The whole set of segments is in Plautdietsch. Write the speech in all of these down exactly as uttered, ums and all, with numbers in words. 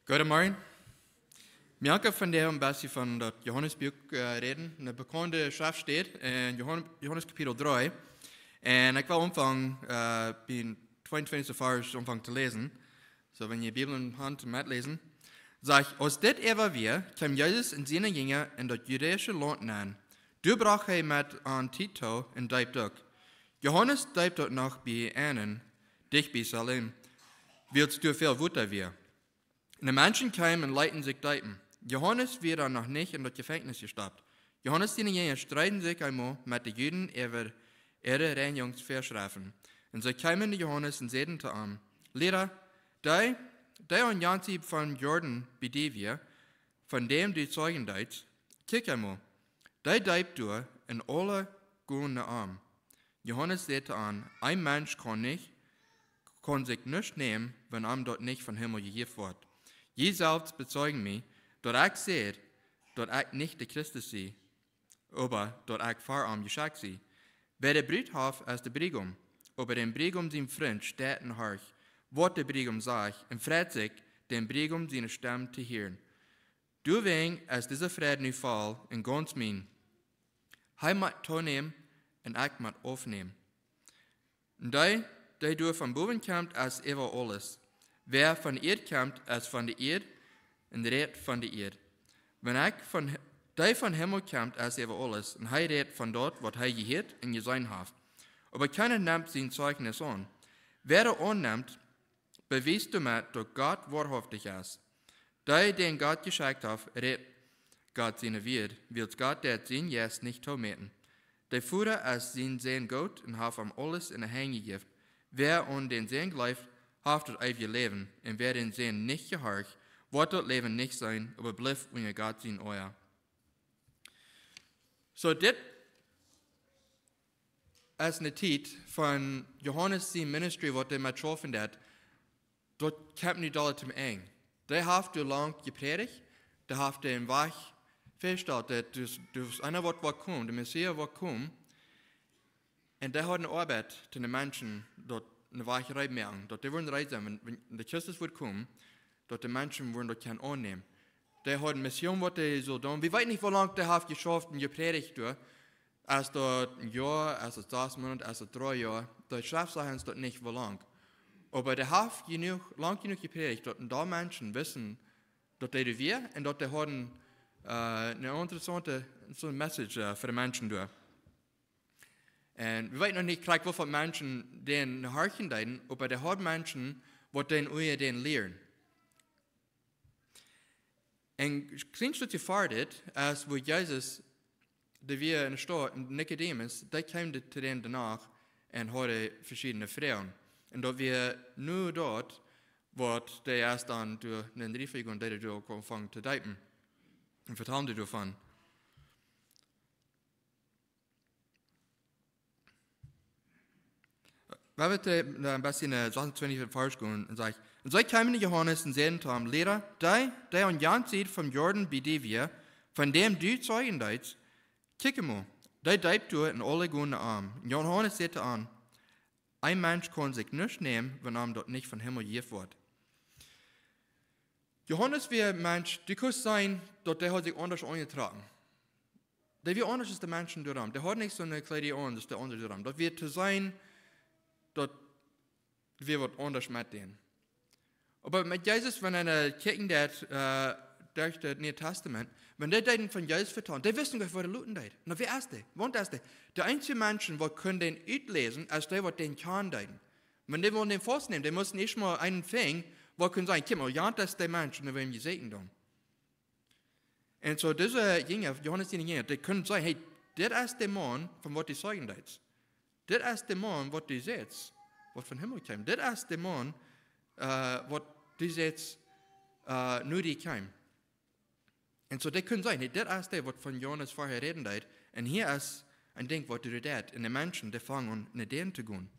Goodemorjen. Wie woaren vondoag een bät von daut Johanes Buak, äh, räden. Eene bekaunde Schreftstäd en Johan-, Johanes Kapitel dree. Un ekj well aunfangen, äh, biem tweeuntwintichsten Varsch aunfangen to läsen. Soo, wan jie Bibel en Haunt, metläsen. Sajcht: Aus dit äwa wia, kjeem Jesus un siene Jinja en daut judäische Launt nenn. Doa brocht hee met an Tiet too un deept uk. Johanes deept uk noch bie eenen, dicht bie Salim, wiels doa väl Wota wia. Un de Menschen kjeemen un leeten sikj deepen. Johanes wia dan noch nich en daut Jefenkjnis jestoppt. Johanes siene Jinja streeden sikj eemol met de Juden äwa äare Reinjungsväaschreften. Un see kjeemen no Johanes un säden to am: Liera, dee, dee aun jane Sied vom Jordan bie die wia, von däm du zeijen deetst, kjikj eemol, dee deept doa un aule gonen no am. Johanes säd to an: Een Mensch kaun nich, kaun sikj nuscht nämen, wan am daut nich vom Himmel jejäft woat. Jie selfst bezeijen mie, daut ekj saj, daut ekj nich de Christus sie, oba daut ekj ver am jeschekjt sie. Wäa de Brut haft, es de Briegaum, oba däm Briegaum sien Frint steit un horcht, waut de Briegaum sajcht, un freit sikj, däm Briegaum siene Stemm to hieren. Doawäajen es dise Freid nu voll un gaunz mien. Hee mott toonämen un ekj mott aufnämen. Un dee, dee doa von bowen kjemt, es äwa aules. Wäa von de Ieed kjemt, es von de Ieed un rät von de Ieed. Wan ekj von Hi-, dee vom Himmel kjemt, es äwa aules, un hee rät von daut, waut hee jehieet un jeseenen haft. Oba kjeena nemt sien Zeichnis aun. Wäa daut aunnemt, bewiest doamet, daut Gott woarhauftich es. Dee, dän Gott jeschekjt haft, rät Gott siene Wieed, wiels Gott deit sienen Jeist nich toomäten. De Voda es sienen Sän goot un haft am aules en de Henj jejäft. Wäa aun dän Sän jleeft, haft daut eewje Läwen, un wäa dän Sän nich jehorcht, woat daut Läwen nich seenen, oba blift unja Gott sien Oaja. Soo, dit es eene Tiet von Johanes sien Ministry, waut hee met schaufen deed. Daut kjemt nu doa toom Enj. Dee haft doa lang jeprädicht, dee haft dän Wajch väajestalt, daut doa, doa es eena, waut woat komen, de Messias woat komen. Un dee haud eene Oabeit to de Menschen, daut een Wajch reed moaken, daut dee wudden reed sennen, wan, wan de Christus wudd komen, daut de Menschen wudden daut kjennen aunnämen. Dee haud eene Mission, waut dee sull doonen. Wie weeten nich, woo lang dee haft jeschauft un jeprädicht doa. Es daut een Joa, es daut sas Moonat, es daut dree Joa. De Schreft sajcht ons daut nich, woo lang. Oba dee haft jenuach, lang jenuach jeprädicht, daut een Deel Menschen wisten, daut dee doa wia un daut dee hauden, äh, eene interessaunte, soone Message, äh, fa de Menschen doa. Un wie weeten noch nich krakjt, woo väl Menschen dän horchen deeden, oba dee haud Menschen, waut dän unja dän lieeden. Un kjlien Stekj ver dit, es wua Jesus, dee wia enne Staut, un Nikodemus, dee kjeem de, to dän doano un haud veschiedne Froagen. Un daut wia nu daut, waut dee ieescht dan doa en dän Riefa jinkj un dee doa aunfungen to deepen. Un vetald doavon. Wie woaren, äh, een bät, äh, sasuntwintich Varsch gonen un sajcht: Un see kjeemen no Johanes un säden to am: Liera, dee, dee aun jane Sied vom Jordan bie die wia, von däm du zeijen deetst, kjikj mol, dee deept doa un aule gonen no am. Un Johanes säd to an: Een Mensch kaun sikj nuscht nämen, wan am daut nich vom Himmel jejäft woat. Johanes wia een Mensch, du kaust seenen, daut dee haud sikj aundasch aunjetrocken. Dee wia aundasch aus de Menschen doaromm. Dee haud nich soone Kjleeda aun, aus de aundre doaromm. Daut wia to seenen, daut wia waut aundasch met dän. Oba met Jesus, wan eena kjikjen deed, äh, derch daut Niee Tastament, wan dee deeden von Jesus vetalen, dee wisten goanich, waut hee loten deed. Nu, wäa es dee? Waut es dee? De eensje Menschen, waut kunnen dän utläsen, es dee, waut dän kjanen deeden. Wan dee wullen dän faustnämen, dee musten ieescht mol eenen finjen, waut kunn sennen: Kjikj mol, daut es dee Mensch, no wäm jie sieekjen doonen. Un soo dise Jinja, Johanes siene Jinja, dee kunnen sajen: Hey, dit es de Maun, von waut du sajen deetst. Dit es de Maun, waut du sajchst, waut vom Himmel kjeem. Dit es de Maun, äh, waut du sajchst, äh, no die kjeem. Un soo dee kunnen sajen: Hey, dit es dee, waut von Johanes verhäa räden deed. Un hia es een Dinkj, waut doa rädt. Un de Menschen, dee fangen aun, no dän to gonen.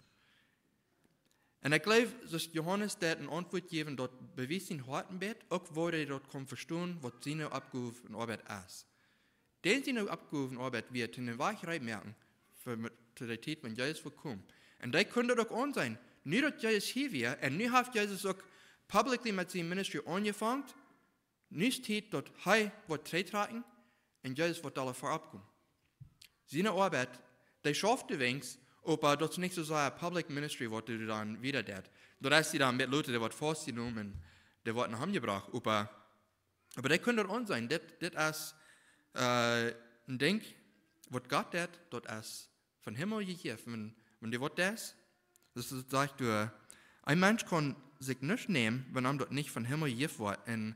Un ekj jleew, daut Johanes daut eene Auntwuat jäwen, daut bewiest sien Hoat een bät, uk woo hee daut kunn vestonen, waut siene Oppgow un Oabeit es. Dän siene Oppgow un Oabeit wia, dän Wajch reed moaken fa, met, to de Tiet, wan Jesus wudd komen. Un dee kunn daut uk aunseenen. Nu daut Jesus hia wia, un nu haft Jesus uk publicly met sien ministry aunjefongen, nu es Tiet daut hee woat trigj trakjen un Jesus woat doa verop komen. Siene Oabeit, dee schauft hee weens, oba daut es nich soo sea public ministry waut hee dan wieda deit. Daut es hee dan met Luther, dee woat faustjenomen, dee woat no Heim jebrocht. Oba, oba dee kjennen daut aunseenen. Dit, dit es, äh, een Dinkj waut Gott deit, daut es von Himmel jejäft. Wan, wan dee waut deit, daut es, sajcht hee, een Mensch kaun sikj nuscht nämen, wan am daut nich von Himmel jejäft woat. Un,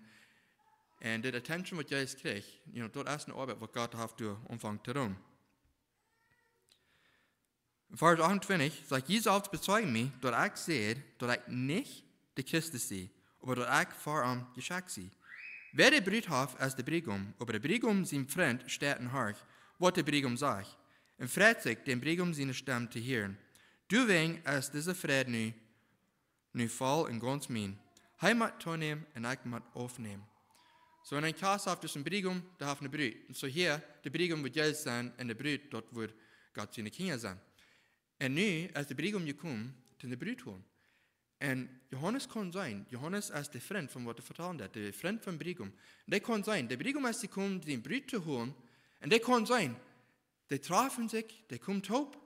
un de attention waut Jesus kjrieech, you know, daut es eene Oabeit waut Gott haft doa aunjefongen to doonen. Varsch achtuntwintich sajcht: "Jie selfst bezeijen mie, daut ekj saj, daut ekj nich de Christus sie, oba daut ekj ver am jeschekjt sie. Wäa de Brut haft, es de Briegaum, oba de Briegaum sien Frint steit un horcht, waut de Briegaum sajcht, un freit sikj, däm Briegaum siene Stemm to hieren. Doawäajen es dise Freid nu, nu voll un gaunz mien. Hee mott toonämen un ekj mott aufnämen." Soo, en een Kjast haft dus een Briegaum, dee haft eene Brut. Un soo hia, de Briegaum woat Jesus sennen un de Brut, daut woat Gott siene Kjinja sennen. Un nu es de Briegaum jekomen, toom de Brut holen. Un Johanes kaun seenen, Johanes es de Frint von waut hee vetalt, de Frint vom Briegaum. Dee kaun seenen, de Briegaum es jekomen, de Brut to holen. Un dee kaun seenen, dee trafen sikj, dee komen toop.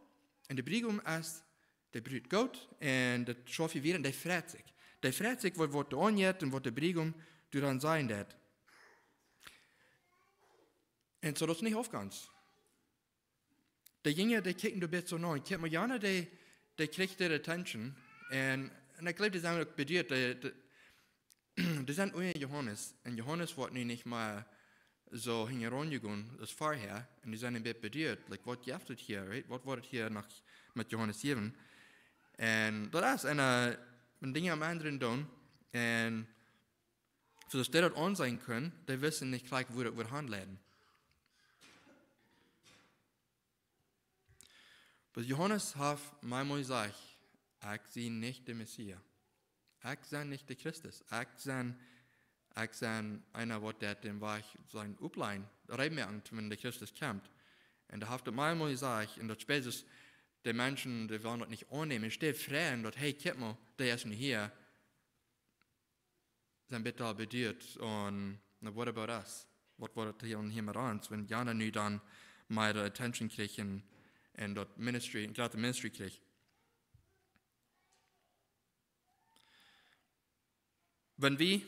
Un de Briegaum es, de Brut goot, un daut schauft hee wieda, un dee freit sikj. Dee freit sikj, waut, waut doa aunjeit un waut de Briegaum doa dan sajen deit. Un soo, daut es nich opp gaunz. De Jinja, dee kjikjen doa bät soo no. Kjikj mol, Jana, dee, dee kjricht de attention. Un, un ekj jleew, dee sent uk beduat, dee, dee, dee sent unja Johanes. Un Johanes woat nu nich mea soo hinjaraun jegonen aus verhäa. Un dee sent een bät beduat. Like, waut jeft daut hia, right? Waut woat daut hia noch met Johanes jäwen? Un daut es een, äh, een Dinkj aum aundren doonen. Un soo aus dee daut aunseenen kjennen, dee wisten nich jlikj, wua daut wudd hanleiden. Oba Johanes haft meamol jesajcht: "Ekj sie nich de Messias. Ekj sie nich de Christus. Ekj sie, ekj sie eena, waut deit dän Wajch sennen opleiden, reed moaken, wan de Christus kjemt." Un dee haft daut meamol jesajcht, un daut spät es, de Menschen, dee wellen daut nich aunnämen. Enne Städ freien daut, hey, kjikj mol, dee es nu hia. Sent bät beduat. Un, now, what about us? Waut woat daut hia un hia met ons, wan Jana nu dan mea attention kjricht un, un daut ministry, een grootet ministry kjricht? Wan wie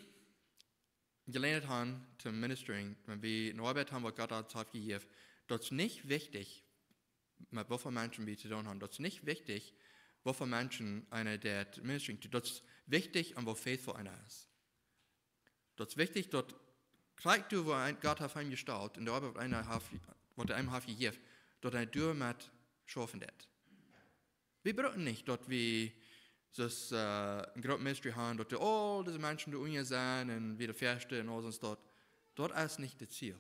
jelänt haben to ministering, wan wie eene Oabeit haben, waut Gott ons haft jejäft, daut es nich wichtich, met woo väl Menschen wie to doonen haben. Daut es nich wichtich, woo väl Menschen eena deit ministering to. Daut es wichtich, aun woo faithful eena es. Daut es wichtich, daut jlikj doa, wua een, Gott haft am jestalt, un de Oabeit, waut eena haft, waut hee am haft jejäft, daut hee doamet schaufen deit. Wie brucken nich, daut wie soo, äh, een grootet ministry haben, daut wie aul dise Menschen doa unja sent un wie de Ieeschte un aules daut. Daut es nich daut Ziel.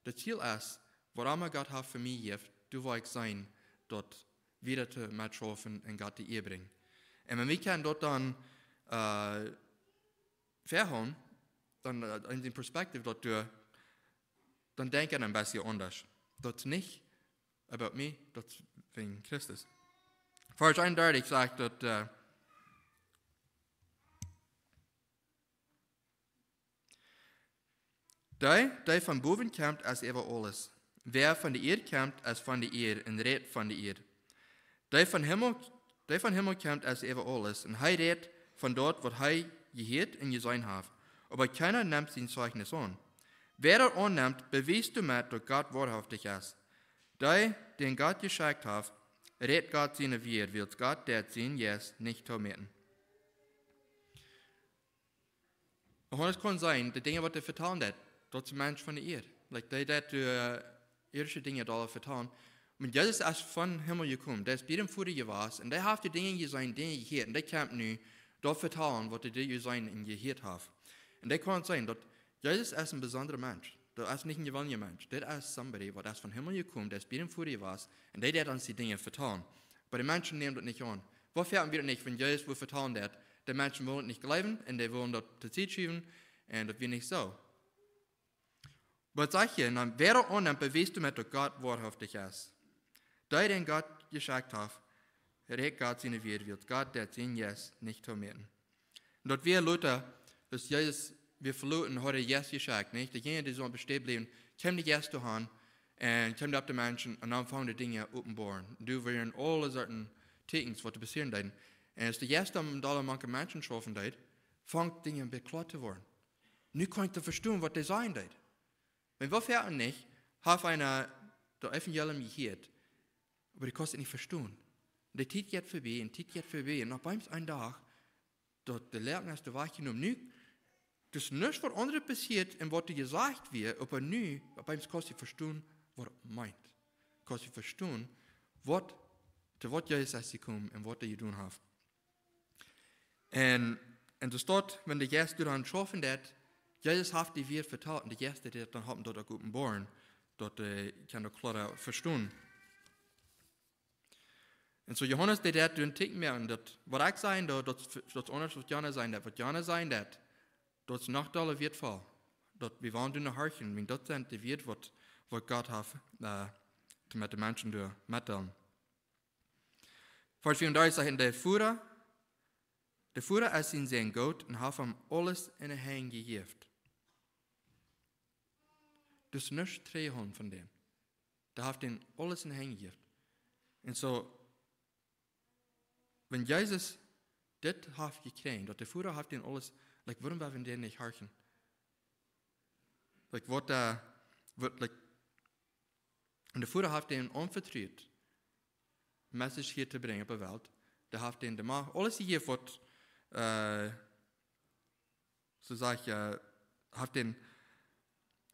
Daut Ziel es, waut emma Gott haft fa mie jejäft, doa woa ekj sennen, daut wieda to metschaufen un Gott de Ea brinjen. Un wan wie kjennen daut dan, äh, verhoolen, dan, äh, en dee Perspektiew daut doa, dan denkj ekj een bät aundasch. Daut es nich about me, daut es wäajen Christus. Varsch eenundartich sajcht daut, äh, Dee, dee von bowen kjemt, es äwa aules. Wäa von de Ieed kjemt, es von de Ieed un rät von de Ieed. Dee von Himmel, dee von Himmel kjemt, es äwa aules, un hee rät von daut, waut hee jehieet un jeseenen haft. Oba kjeena nemt sien Zeichnis aun. Wäa daut aunnemt, bewiest doamet, daut Gott woahaftich es. Dee, dän Gott jeschekjt haft, rät Gott siene Wieed, wiels Gott deit sienen Jeist nich toomäten. Johanes kaun seenen, de Dinja, waut hee vetalen deit, daut es een Mensch von de Ieed. Like, dee deit, äh, irdische Dinja doa vetalen. Oba Jesus es von Himmel jekomen, dee es bie dän Voda jewast, un dee haft de Dinja jeseenen, Dinja jehieet, un dee kjemt nu daut vetalen, waut hee jeseenen un jehieet haft. Un dee kaun seenen, daut Jesus es een besondra Mensch. Daut es nich een jeweenlicha Mensch. Dit es somebody, waut es von Himmel jekomen, dee es bie dän Voda jewast, un dee deit ons dee Dinja vetalen. Oba de Menschen nämen daut nich aun. Wuarom wia daut nich, wan Jesus wudd vetalen daut? De Menschen wullen nich jleewen un dee wullen daut to Sied schuwen un daut wia nich soo. Waut sajcht hee? Dan, wäa daut aunnemt, bewiest doamet, daut Gott woahaftich es. Dee, dän Gott jeschekjt haft, rät Gott siene Wieed, wiels Gott deit sienen Jeist nich toomäten. Un daut wia lota, daut Jesus wia veloten, haud de Jeist jeschekjt, nich? De Jinja, dee sullen besteit bliewen, kjeem de Jeist doa han, un kjeem doa opp de Menschen, un dan fungen de Dinja openboaren. Doa wieren aule Sorten Tieekjens, waut doa passieren deeden. Un aus de Jeist dan doa mank de Menschen schaufen deed, fungen Dinja een bät kloa to woaren. Nu kaun ekj daut vestonen, waut dee sajen deed. Wan wie veleicht nich, haft eena daut Evangelium jehieet, oba dee kaust et nich vestonen. De Tiet jeit vebie un Tiet jeit vebie. Un opp eemol een Dach, daut de Läajen es doa wajchjenomen. Nu, daut es nuscht, waut aundret passieet un waut doa jesajcht wia, oba nu, opp eemol kaust du vestonen, waut et meent. Kaust du vestonen, waut, to waut Jesus es jekomen un waut hee jedonen haft. Un, un doa steit, wan de Jeist doa dan schaufen deed, Jesus haft dee wada vetalt, un de Jeist deed dan halpen daut uk openboaren, daut, äh, kaun daut kloa vestonen. Un soo Johanes deed daut doonen Tieekjen moaken, daut, waut ekj saj, daut, daut, daut es aundasch waut Johanes saj, daut, waut Johanes saj, daut, daut es noch dolla wieetvoll, daut wie woaren doa horchen, wiels daut sent de Wieed, waut, waut Gott haft, äh, to met de Menschen doa metdeelen. Varsch vea un dartich sajcht, de Voda, de Voda es sien Sän goot un haft am aules enne Henj jejäft. Daut es nuscht trigjhoolen von däm. Dee haft am aules enne Henj jejäft. Un soo, wan Jesus dit haft jekjräajen, daut de Voda haft am aules, like, wuarom woa wie dän nich horchen? Like, waut, äh, waut, like, un de Voda haft am aunvetrut, Message hia to brinjen opp de Welt. Dee haft am de Macht, aules hia waut, äh, soo saj ekj, äh, haft am,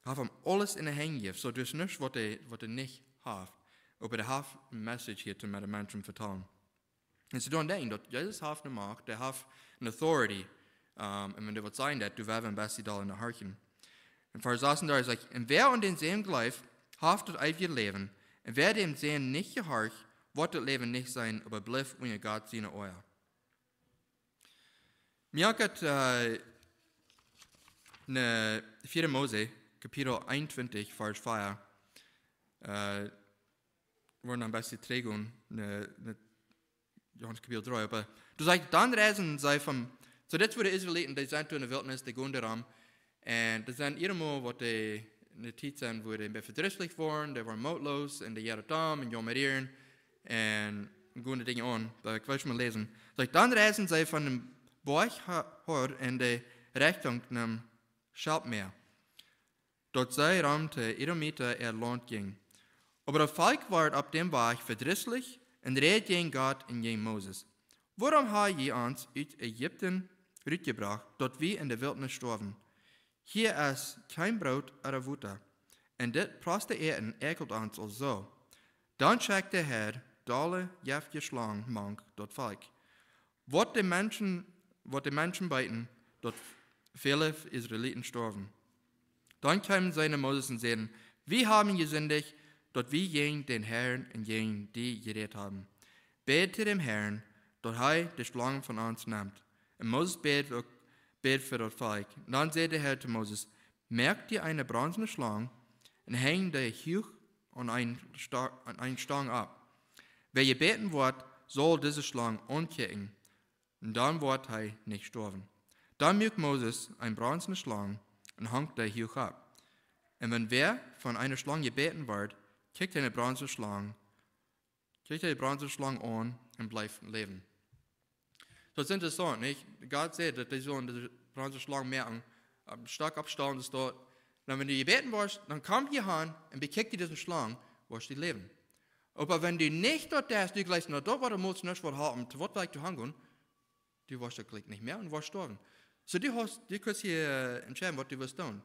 haft am aules enne Henj jejäft. Soo, daut es nuscht waut hee, waut hee nich haft. Oba hee haft eene Message hia to met de Menschen vetalen. Un see doonen denkjen daut Jesus haft eene Macht, hee haft eene Authority. Ähm, un wan dee waut sajen deed, dan woa wie een bät doa enne horchen. Un Varsch sasuntachentich sajcht, un wäa aun dän Sän jleeft, haft daut eewje Läwen. Un wäa däm Sän nich jehorcht, woat daut Läwen nich seenen, oba blift unja Gott siene Oaja. Mie haft, äh, enne vieede Mose, Kapitel eenuntwintich, Varsch vea, äh, woaren een bät trigjgonen, enne, enne Johanes Kapitel dree, oba doa sajcht, dan reisden see von, soo dit wia de Israeliten, dee sent doa enne Wiltnis, dee gonen doa rom, un doa sent irjentwua waut dee, enne Tiet sent, wua dee een bät vedrisslich woaren, dee woaren mootloos, un dee jeit daut om, un jaumerieren, un goode Dinja aun. Oba ekj well mol läsen. Sajcht, dan reisden see von dän Boajch Ho-, Hor enne Rechtunk nom Schelfmeer, daut see rom de Edomiten äa Launt jinjen. Oba daut Volkj wort opp däm Wajch vedrisslich un räd jäajen Gott un jäajen Moses. Wuarom hast du ons ut Ägipten rutjebrocht, daut wie enne Wiltnis storwen? Hia es kjeen Broot ooda Wota, un dit proste Äten ekjelt ons aulsoo. Dan schekjt de Har dolle jeftje Schlangen mank daut Volkj, waut de Menschen, waut de Menschen beeten, daut väle Israeliten storwen. Dan kjeemen see no Moses un säden: Wie haben jesindicht, daut wie jäajen dän Harn un jäajen die jerädt haben. Bäd to däm Harn, daut hee de Schlangen von ons nemt. Un Moses bäd uk, bäd fa daut Volkj. Dan säd de Har to Moses: Moak die eene bronzne Schlang un henj dee huach aun eene Sta-, aun eene Stang opp. Wäa jebäten woat, saul dise Schlang aunkjikjen, un dan woat hee nich stoawen. Dan muak Moses eene bronzne Schlang un hunk dee huach opp. Un wan wäa von eene Schlang jebäten woat, kjikjt hee de bronzne Schlang, kjikjt hee de bronzne Schlang aun un blift läwen. Daut es interessaunt, nich? Gott sajcht, daut dee sullen de bronzne Schlang moaken, opp een Stock oppstalen, daut doa. Dan, wan du jebäten woascht, dan komm hia han un bekjikj die dise Schlang, woascht du läwen. Oba wan du nich daut deist, du jleefst, na, daut woat de Moses nich waut haben, to waut well ekj die han gonen? Du woascht daut jlikj nich moaken un woascht stoawen. Soo, du hast, du kaust hia, äh, entscheiden, waut du west doonen.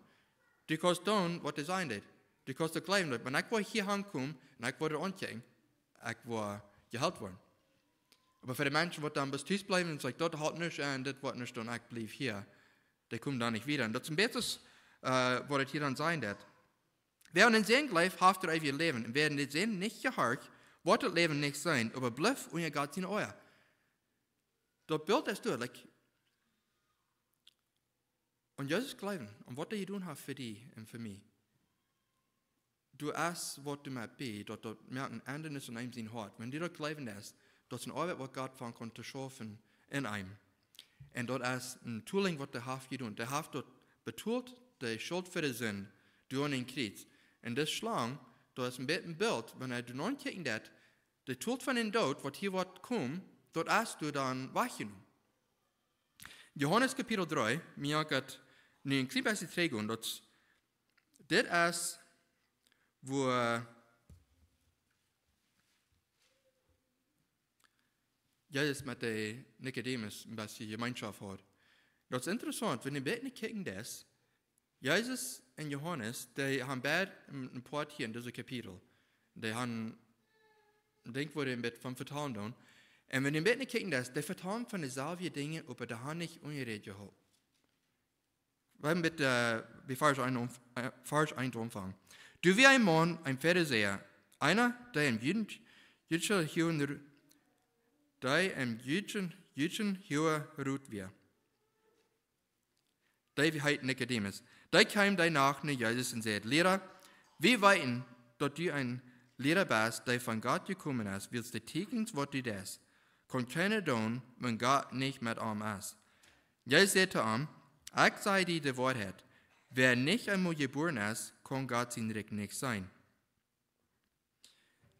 Du kaust doonen, waut dee sajen deit. Du kaust uk jleewen, daut, wan ekj woa hia hankomen un ekj woa doa aunkjikjen, ekj woa jeheelt woaren. Oba fa de Menschen, waut dan bloos tus bliewen un sajen: Daut halpt nich aun, dit woat nich doonen, ekj bliew hia, dee komen dan nich wieda. Un daut es een bät, äh, waut et hia dan sajen deit. Wäa aun dän Sän jleeft, haft daut eewje Läwen. Un wäa dän Sän nich jehorcht, woat daut Läwen nich seenen, oba blift unja Gott siene Oaja. Daut Bilt es duadlich. Aun Jesus jleewen, aun waut hee jedonen haft fa die un fa mie. Daut es waut du met bie, daut, daut moakt een Endanis en eenem sien Hoat. Wan du daut jleewen deist, daut es eene Oabeit, waut Gott aunfangt to schaufen en eenem. Un daut es een Tool waut hee haft jedonen. Hee haft daut betolt, de Schult fa de Sind, doa aun daut Kjriez. Un dise Schlang, daut es een bät een Bilt, wan eena doa kjikjen deit, de Tod von dän Doot, waut hia woat komen, daut es doa dan wajchjenomen. Johanes Kapitel dree, wie kjennen nu een kjlien bät trigj gonen, daut, dit es, wua Jesus met de Nikodemus een bät Jemeenschoft haud. Daut es interessaunt, wan eena een bät kjikjen deit, Jesus un Johanes, dee haben beid een, een Poat hia en dit Kapitel. Dee haben, denkj, woat een bät von vetalen doonen. Un wan eena een bät kjikjen deit, dee vetalen von deselwje Dinja, oba dee haben nich unjereed jehaut. Wie haben bät, äh, bie Varsch eent aunf-, äh, Varsch eent aunfangen. Doa wia een Maun, een Farisäa, eena, dee em Juden-, jüdischen Huagen ru-, dee em Juden-, jüdischen Huagen Rot wia. Dee heet Nikodemus. Dee kjeem dee Nacht no Jesus un säd: "Liera, wie weeten, daut du een Liera best, dee von Gott jekomen es, wiels de Tieekjens, waut du deist, kaun kjeena doonen, wan Gott nich met am es." Jesus säd to am: "Ekj saj die de Woarheit, wäa nich eemol jebuaren es, kaun Gott sien Rikj nich seenen."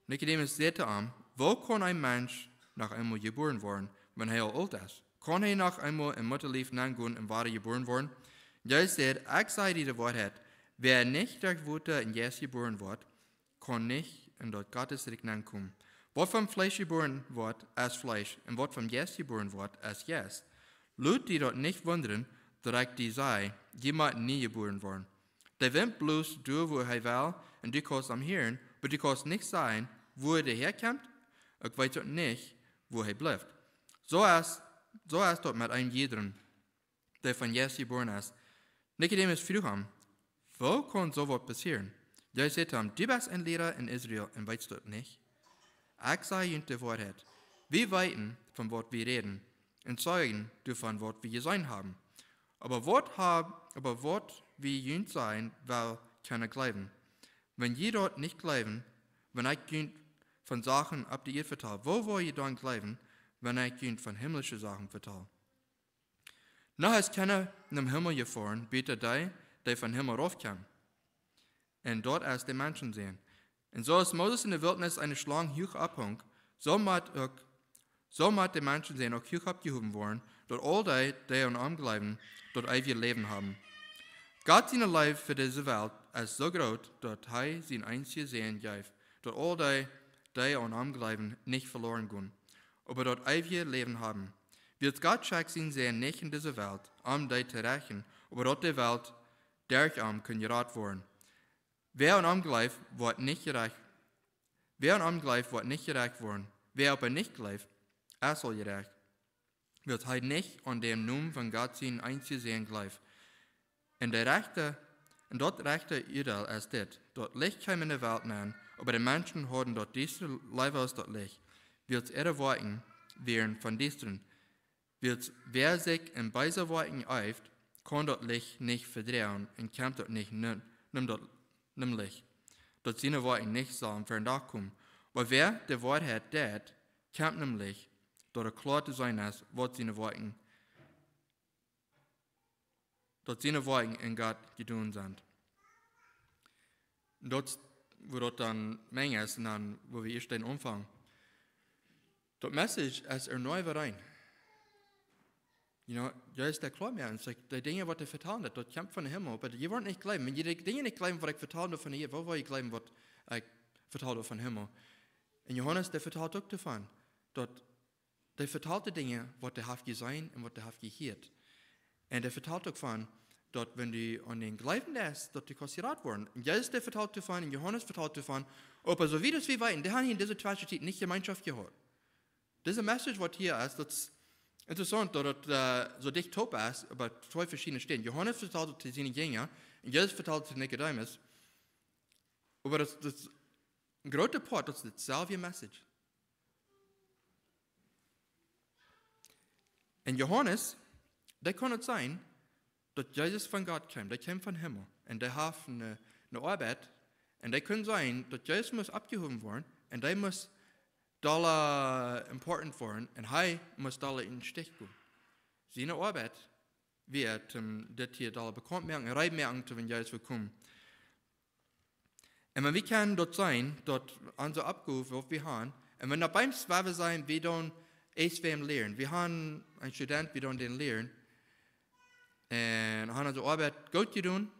Nikodemus säd to am: "Woo kaun een Mensch noch eemol jebuaren woaren, wan hee aul oolt es? Kaun hee noch eemol em Muttalief nengonen un wada jebuaren woaren?" Jesus säd: "Ekj saj die de Woarheit, wäa nich derch Wota un Jeist jebuaren woat, kaun nich en daut Gottes Rikj nenkomen. Waut vom Fleesch jebuaren woat, es Fleesch, un waut vom Jeist jebuaren woat, es Jeist. Lot die daut nich wundren, daut ekj die saj, jie motten nie jebuaren woaren. De Wint blost doa, wua hee well, un du kaust am hieren, oba du kaust nich sajen, wua dee häakjemt, uk weetst uk nich, wua hee blift. Soo es, soo es daut met een jiedren, dee von Jeist jebuaren es." Nikodemus fruach am: "Woo kaun soo waut passieren?" Jesus säd to am: "Du best een Liera en Israel un weetst daut nich? Ekj saj junt de Woarheit. Wie weeten, von waut wie räden, un zeijen doavon, waut wie jeseenen haben. Oba waut hab-, oba waut wie junt sajen, well kjeena jleewen. Wan jie daut nich jleewen, wan ekj junt von Sachen opp de Ieed vetal, woo woa jie dan jleewen, wan ekj junt von himmlische Sachen vetal? Noch es kjeena nom Himmel jefoaren, buta dee, dee vom Himmel raufkjemt. Un daut es de Menschensän. Un soo aus Moses en de Wiltnis eene Schlang huach opphunk, soo mott uk, soo mott de Menschensän uk huach oppjehowen woaren, daut aul dee, dee aun am jleewen, daut eewje Läwen haben. Gott siene Leew fa dise Welt es soo groot, daut hee sienen eensjen Sän jeef, daut aul dee, dee aun am jleewen, nich veloaren gonen, oba daut eewje Läwen haben. Wiels Gott schekjt sienen Sän nich en dise Welt, om dee to rechten, oba daut de Welt derch am kunn jerat woaren. Wäa aun am jleeft, woat nich jerecht, wäa aun am jleeft, woat nich jerecht woaren. Wäa oba nich jleeft, es aul jerecht, wiels hee nich aun dän Nomen von Gott sienen eensjen Sän jleeft. Un de rajchte, un daut rajchte Uadeel es dit: Daut Licht kjeem en de Welt nenn, oba de Menschen hauden daut Diestre leewa aus daut Licht, wiels äare Woakjen wieren von Diestren. Wiels wäa sikj en beese Woakjen eeft, kaun daut Licht nich vedroagen un kjemt uk nich nom, nom daut, nom Licht, daut siene Woakjen nich sellen ver dän Dach komen. Oba wäa de Woarheit deit, kjemt nom Licht, daut et kloa to seenen es, waut siene Woakjen, daut siene Woakjen en Gott jedonen sent." Un daut, wua daut dan meent es, un dan, wua wie ieescht aunfangen. Daut Message es erneuerung. You know, Jesus, dee kloa moakt, un sajcht, de Dinja, waut hee vetalen deed, daut kjemt von dän Himmel, oba jie woaren nich jleewen. Wan jie de Dinja nich jleewen, waut ekj vetalen doo von hia, woo woa jie jleewen, waut ekj vetalen doo von dän Himmel? Un Johanes, dee vetalt uk doavon, daut dee vetalt de Dinja, waut hee haft jeseenen un waut hee haft jehieet. Un dee vetalt uk von, daut wan du aun dän jleewen deist, daut du kaust jerat woaren. Un Jesus, dee vetalt doavon, un Johanes vetalt doavon, oba soo wiet aus wie weeten, dee haben hia en dise Tweschentiet nich Jemeenschoft jehaut. Dise Message, waut hia es, daut es interessaunt, daut daut, äh, soo dicht toop es, oba twee veschiedne Städen. Johanes vetalt daut to siene Jinja, un Jesus vetalt daut to Nikodemus. Oba daut, daut een groota Poat, daut es deeselwje Message. Un Johanes, dee kunn et seenen, daut Jesus von Gott kjeem, dee kjeem vom Himmel. Un dee haud eene, eene Oabeit. Un dee kunn seenen, daut Jesus must oppjehowen woaren. Un dee must dolla important woaren. Un hee must dolla em Stich gonen. Siene Oabeit wia, om dit hia aul bekaunt moaken, reed moaken, to wan Jesus wudd komen. Un wan wie kjennen daut seenen, daut onse Oppgow, waut wie haben, un wan opp eemol, wua wie seenen, wie doonen eent wäm lieren. Wie haben eenen Student, wie doonen dän lieren. Un hee haft onse Oabeit goot jedonen.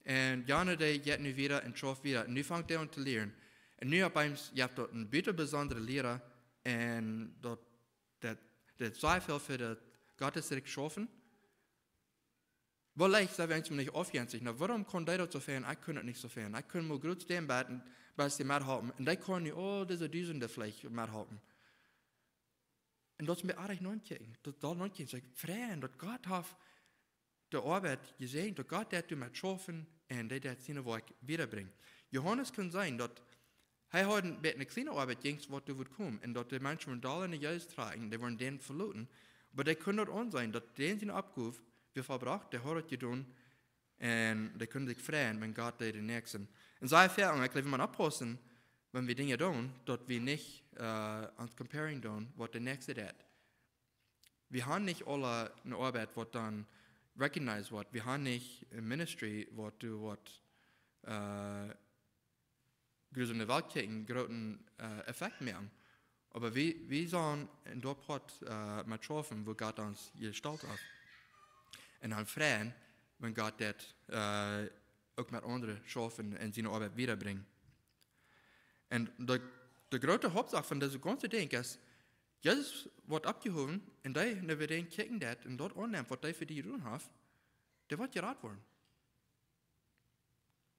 Un jana dee jeit nu wieda un schauft wieda. Un nu fangt hee aun to lieren. Un nu opp eemol jeft daut een bät besondra Liera. Un daut, daut, daut es sea väl fa daut Gottes Rikj schaufen. Woo leicht sent wie eemol nich aufjenstich. Na, wuarom kaun dee daut soo fein? Ekj kaun daut nich soo fein. Ekj kaun mau groot stehen bie een bät methalpen. Un dee kaun nu aul dise Dusende veleicht methalpen. Un daut es mie ieejentlich nonkjikjen. Daut saul nonkjikjen. Soo, ekj frei, daut Gott haft de Oabeit jesäajent, daut Gott daut doa met schaufen un dee daut siene Woakj wiedabrinjt. Johanes kunn seenen, daut hee haud een bät eene kjliene Oabeit, jinjs waut doa wudd komen. Un daut de Menschen von doa no Jesus trakjen, dee wudden dän veloten. Oba dee kunn daut aunseenen, daut dän siene Oppgow wia vollbrocht, dee haud daut jedonen. Un dee kunnen sikj freien, wan Gott deed dän Näakjsten. Un soo väl, un ekj jleew, wie motten oppaussen, wan wie Dinja doonen, daut wie nich, äh, ons comparing doonen, waut de Näakjste deit. Wie haben nich aule eene Oabeit, waut dan recognized woat. Wie haben nich een ministry, waut doa woat, äh, groote Welt kjrieen, grooten, äh, Effekt moaken. Oba wie, wie sellen en daut Poat, äh, met schaufen, wua Gott ons jestalt haft. Un dan freien, wan Gott daut, äh, uk met aundre schauft un siene Oabeit wiedabrinjt. Un de, de groote Hauptsach von dit gaunze Dinkj es, Jesus woat oppjehowen un dee, dee wäm dän kjikjen deit un daut aunnemt, waut hee fa die jedonen haft, dee woat jerat woaren.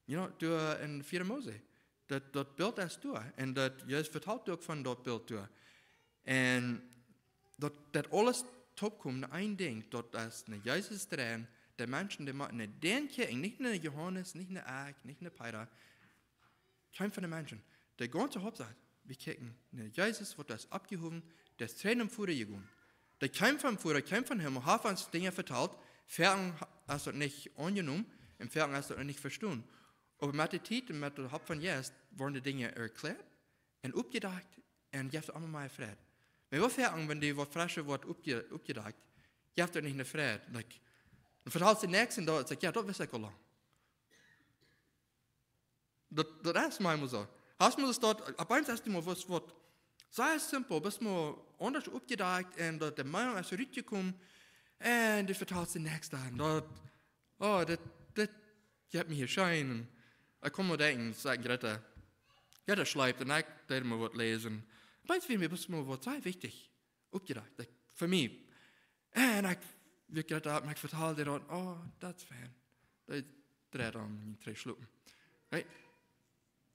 You know, doa en vea Mose. Daut, daut Bilt es doa. Un daut Jesus vetalt uk von daut Bilt doa. Un daut, daut aules toopkomt no een Dinkj, daut es no Jesus dreien, de Menschen, dee motten no dän kjikjen, nich no Johanes, nich no ekj, nich no Peter. Kjeena von de Menschen. De gaunze Hauptsach, wie kjikjen no Jesus, waut es oppjehowen, dee es trigj nom Voda jegonen. Dee kjeem vom Voda, kjeem vom Himmel, haft ons Dinja vetalt, foaken es daut nich aunjenomen un foaken es daut nich vestonen. Oba met de Tiet un met de Help von Jesus woaren de Dinja erkjläat un oppjedakjt un jeft aulmol mea Fräd. Oba woo foaken, wan die waut Fresches woat oppje-, oppjedakjt, jeft daut nich een Fräd. Like, dan vetalst du nuscht un daut, saj, jo, daut wist ekj aul lang. Daut, daut es mau soo. Hast mau daut, opp eemol hast du mau waut, waut sea simpel, best mau aundasch oppjedakjt un daut de Meinunk es rutjekomen un du vetalst dän Näakjsten dan. Daut, oh, daut, daut jeft mie hia Scheen. Un ekj kaun mau denkjen, saj ekj, Greta, Greta schleept un ekj deed mau waut läsen. Opp eemol wia mie best mau waut sea wichtich oppjedakjt. Like, fa mie. Un ekj, wia ekj daut, ekj vetald daut, oh, daut es fein. Dee dreit aun, dee dreit schlopen. Right?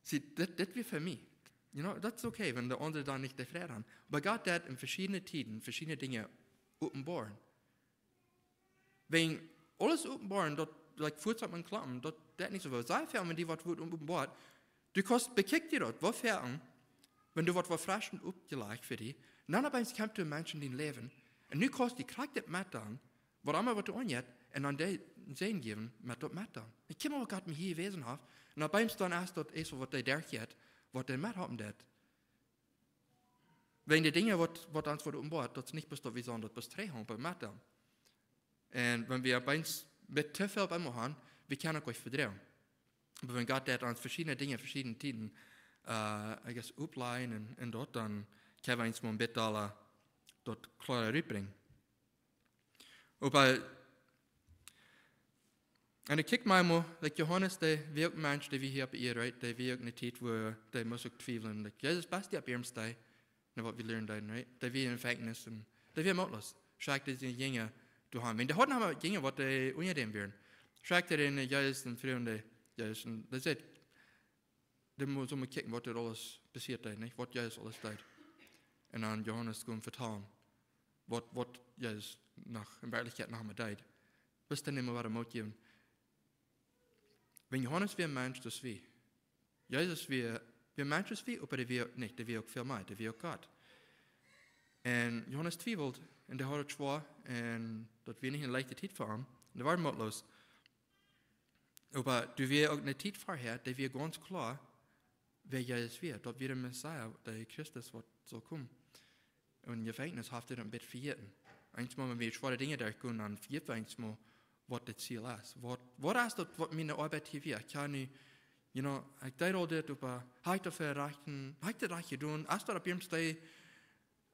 See, daut, daut wia fa mie. You know, daut es okay, wan de aundre dan nich tofräd sent. Oba Gott deit en veschiedne Tieden veschiedne Dinja openboaren. Wan aules openboaren, daut, like, fuaz opp een Klompen, daut deit nich soo väl. Saj fa mie, wan die waut woat openboaren, du kaust, bekjikj die daut, woo foaken, wan du waut, waut Fresches oppjelajcht fa die, un dan opp eemol kjemt een Mensch en dien Läwen, un nu kaust du krakjt daut metdeelen, waut emma waut du aunjeit, un dan dän Säajen jäwen met daut metdeelen. Ekj kjikj mau, waut Gott mie hia jewäsen haft, un opp eemol dan es daut eent, waut dee derchjeit, waut dee methalpen deit. Wan de Dinja, waut, waut ons woat openboat, daut es nich bloos daut wie sellen daut bloos trigj haben, oba metdeelen. Un wan wie opp eemol met too väl opp eemol haben, wie kjennen uk nich vedroagen. Oba wan Gott deit ons veschiedne Dinja, veschiedne Tieden, äh, I guess, opplajen un, un daut, dan kjenn wie ons mau een bät aula daut kloara rutbrinjen. Oba, un ekj kjikj mau, like, Johanes, dee wia uk een Mensch, dee wia hia opp Ieed, right? Dee wia uk en eene Tiet, wua dee must uk twiewlen. Like, Jesus, best du opp Ieed, dee, no waut wie lieren deeden, right? Dee wia em Jefenkjnis un dee wia mootloos. Schekjt dee siene Jinja doa han. Wan dee hauden mau Jinja, waut dee unja däm wieren. Schekjt dee no Jesus un fruach dee, Jesus, un dee säd, dee must mau kjikjen, waut doa aules passieet deed, nich? Waut Jesus aules deed. Un dan Johanes kunn vetalen, waut, waut Jesus noch en Werkjlichkjeit noch mau deed. Best du nich mau wada Moot jäwen. Wan Johanes wia een Mensch, daut wia. Jesus wia, wia een Mensch, daut wia, oba dee wia nich, dee wia uk väl mea, dee wia uk Gott. Un Johanes twiewelt, un dee haud daut schwoa, un daut wia nich eene leichte Tiet fa am. Un dee wia mootloos. Oba doa wia uk eene Tiet verhäa, dee wia gaunz kloa, wäa Jesus wia. Daut wia de Messias, de Christus, waut sull komen. Un em Jefenkjnis haft hee daut een bät vejäten. Eensmol, wan wie schwoare Dinja derchgonen, dan vejäten wie eensmol, waut daut Ziel es. Waut, waut es daut, waut miene Oabeit hia wia? Ekj kaun nu, you know, ekj deed aul dit, oba ha ekj daut fa rajcht, ha ekj daut rajcht jedonen? Es daut opp jieda Städ,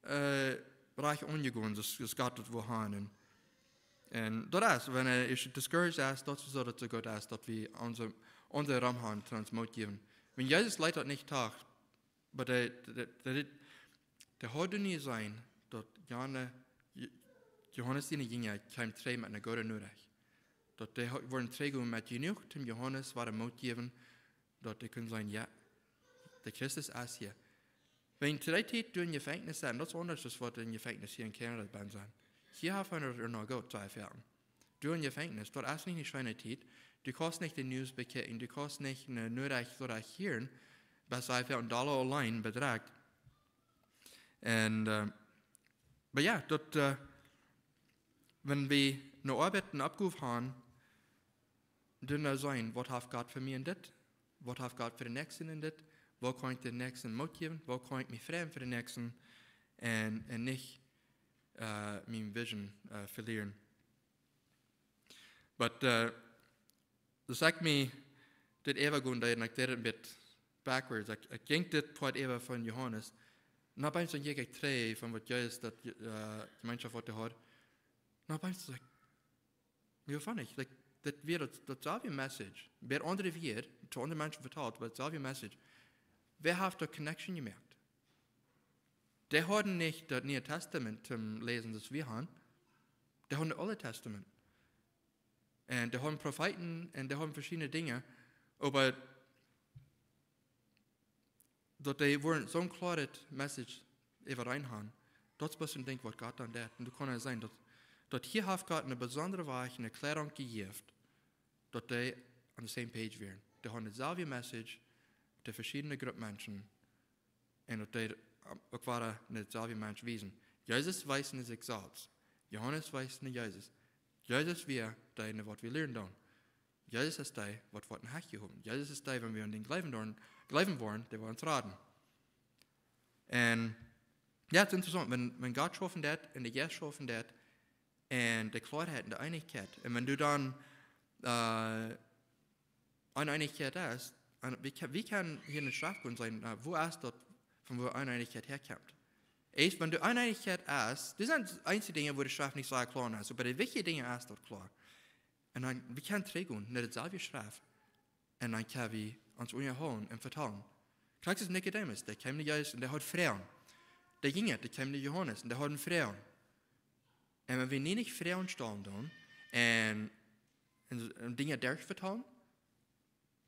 äh, rajcht aunjegonen, daut, daut Gott daut well haben? Un, un daut es, wan eena discouraged es, daut es soo, daut soo goot es, daut wie onse, onse Rum haben, toom ons Moot jäwen. Wan Jesus leet daut nich too, oba dee, dee, dee, dee, dee haud nie sennen, daut Johanne-, Jo-, Johanes siene Jinja kjeemen trigj met eene goode Norecht. Daut dee ha-, wudden trigjkomen met jenuach, om Johanes wada Moot jäwen, daut dee kunnen sajen, jo, de Christus es hia. Wan dee Tiet doa em Jefenkjnis sent, daut es aundasch aus waut em Jefenkjnis hia en Kanada bie sent. Hia haft eena daut noch goot, saj ekj. Doa em Jefenkjnis, daut es nich eene scheene Tiet. Du kaust nich de News bekjikjen, du kaust nich eene Norecht, soo daut hia, best du doa auleen bedrekjt. Un, äh, oba jo, daut, äh, wan wie eene Oabeit, eene Oppgow haben, dan seenen, waut haft Gott fa mie en dit? Waut haft Gott fa dän Näakjsten en dit? Woo kaun ekj dän Näakjsten Moot jäwen? Woo kaun ekj mie freien fa dän Näakjsten un, un nich, äh, miene Vision, äh, velieren? Oba, äh, daut sajcht mie, dit äwa gonen, daut ekj deed een bät backwards. Ekj, ekj jinkj dit Poat äwa von Johanes. Un opp eemol dan jinkj ekj trigj von waut Jesus daut, äh, Jemeenschoft waut dee haud. Un opp eemol saj ekj, woo funk ekj? Like, daut wia daut, daut selwje Message. Wia aundre Wieed, to aundre Menschen vetalt, oba daut selwje Message. Wäa haft de connection jemoakt? Dee hauden nich daut Niee Tastament toom läsen, daut wie haben. Dee hauden daut Oole Tastament. Un dee hauden Profeeten un dee hauden veschiedne Dinja. Oba daut dee wudden soon kloaret Message äwareen haben, daut es een Dinkj waut Gott dan deed. Un doa kaun et sennen daut, daut hia haft Gott opp eene besondre Wies eene Kjläarunk jejäft, daut dee on the same page wieren. Dee hauden deeselwje Message, de veschiedne Grupp Menschen, un daut dee, ähm, uk wada no deeselwje Message wiesen. Jesus wees no sikj selfst. Johanes wees no Jesus. Jesus wia dee, no waut wie lieren doonen. Jesus es dee, waut woat en Hecht jehowen. Jesus es dee, wan wie aun dän jleewen doonen, jleewen woaren, dee woat ons raden. Un jo, et es interessaunt, wan, wan Gott schaufen deed un de Jeist schaufen deed, un de Kloarheit un de Eenichkjeit. Un wan du dan, äh, Oneenichkjeit es, un wie kje-, wie kjennen hia en de Schreft gonen sajen, na, woo es daut, von woo Oneenichkjeit häakjemt? Eent, wan doa Oneenichkjeit es, daut sent eensje Dinja, woo de Schreft nich soo kloa es, oba bie de wichtje Dinja es daut kloa. Un dan, wie kjennen trigjgonen no deeselwje Schreft. Un dan kjenn wie ons unjahoolen un vetalen. Krakjt soo aus Nikodemus, dee kjeem no Jesus un dee haud Froagen. De Jinja, dee kjeemen no Johanes un dee hauden Froagen. Un wan wie nich Froagen stalen doonen un, un, un Dinja derchvetalen,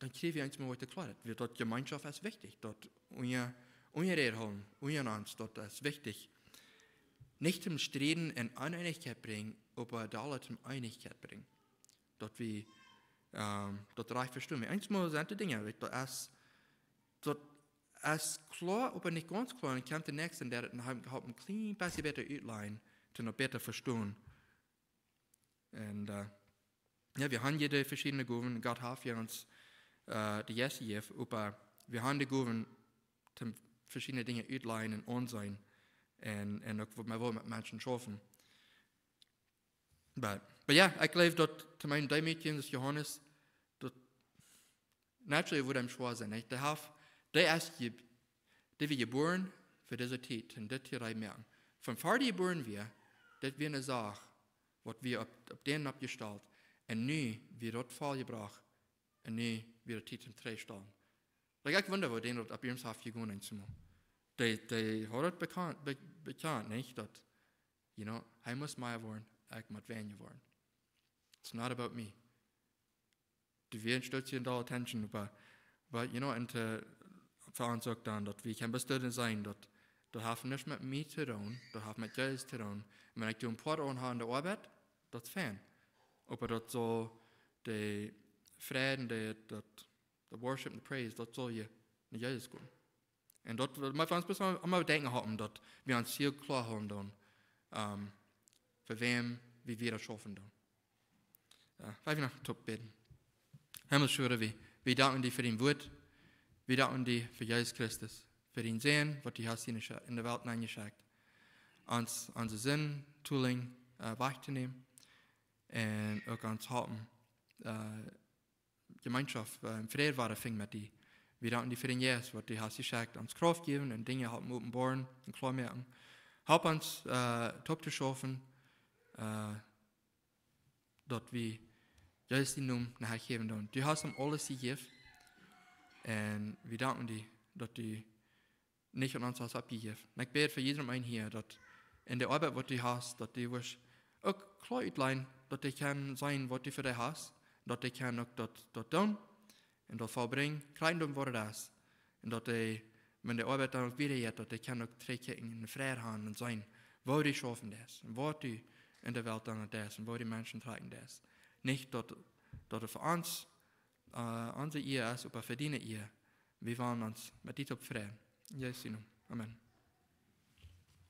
dan kjrie wie eensmol waut kloa. Daut, daut Jemeenschoft es wichtich, daut unja, unjareed hoolen, unjarenaunda, daut es wichtich. Nich toom Strieden un Oneenichkjeit brinjen, oba daut toom Eenichkjeit brinjen. Daut wie, ähm, daut rajcht vestonen. Eensmol sent de Dinja, weet, daut es, daut es kloa, oba nich gaunz kloa. Un kjemt de Näakjste, dee daut noch een, een kjlien bät bäta utlajen, toom noch bäta vestonen. Un, äh, jo, wie haben hia de veschiedne Gowen. Gott haft hia ons, äh, de Jeist jejäft, oba wie haben de Gowen toom veschiedne Dinja utlajen un aunseenen. Un, un uk waut wie wellen met Menschen schaufen. Oba, oba jo, ekj jleew daut toom eenen dee Mäakjen, daut Johanes, daut naturally wudd am schwoa sennen, nich? Dee haft, dee es je-, dee wia jebuaren fa dise Tiet un dit hia rein moaken. Von ver dee jebuaren wia, daut wia eene Sach, waut wia opp, opp dän oppjestalt. Un nu wia daut vollbrocht. Un nu wia daut Tiet toom trigjstalen. Like, ekj wunda, woo dän daut opp eemol haft jegonen eensmol. Dee, dee haud daut bekaunt, be-, bekaunt, nich? Daut, you know, hee mott mea woaren, ekj mott weinja woaren. It's not about me. Dee wia een Stootje en de attention, oba, oba, you know, un to, fa ons uk dan, daut wie kjennen bestoonen sennen, daut, daut haft nuscht met mie to doonen, daut haft met Jesus to doonen. Un wan ekj doa een Poat aun ha en de Oabeit, daut es fein. Oba daut saul de Fräd un de, daut, de Worship un de Praise, daut saul je no Jesus gonen. Un daut, daut mott ons bloos emma, emma denkjen hoolen, daut wie ons Ziel kloa haben doonen, ähm, fa wäm wie wada schaufen doonen. Jo, lot ons noch toop bäden. Himmlischa Voda, wie, wie danken die fa dien Wuat. Wie danken die fa Jesus Christus, fa dienen Sän, waut du hast en de Sche-, en de Welt nenjeschekjt. Ons, onse Sind tolenjen, äh, wajchtonämen. Un uk ons halpen, äh, Jemeenschoft, äh, Fräd woaren finjen met die. Wie danken die fa dän Jeist, waut du hast jeschekjt, ons Krauft jäwen un Dinja halpen openboaren un kloa moaken. Halp ons, äh, toop to schaufen, äh, daut wie Jesus dän Nomen nohäa jäwen doonen. Du hast am aules jejäft. Un wie danken die, daut du nich aun ons hast oppjejäft. Un ekj bäd fa jieda eenen hia, daut en de Oabeit, waut du hast, daut du woascht uk kloa utlajen, daut dee kjennen seenen, waut du fa dee hast, daut dee kjennen uk daut, daut doonen un daut vollbrinjen, kjrieen doonen, waut et es. Un daut dee, wan de Oabeit dan uk wieda jeit, daut dee kjennen uk trigjkjikjen un Fräd haben un seenen, woo du schaufen deist un waut du en de Welt doonen deist un woo du Menschen trakjen deist. Nich daut, daut et fa ons, äh, onse Ea es, oba fa diene Ea. Wie wellen ons met die toop freien. En Jesus sien Nomen. Amen.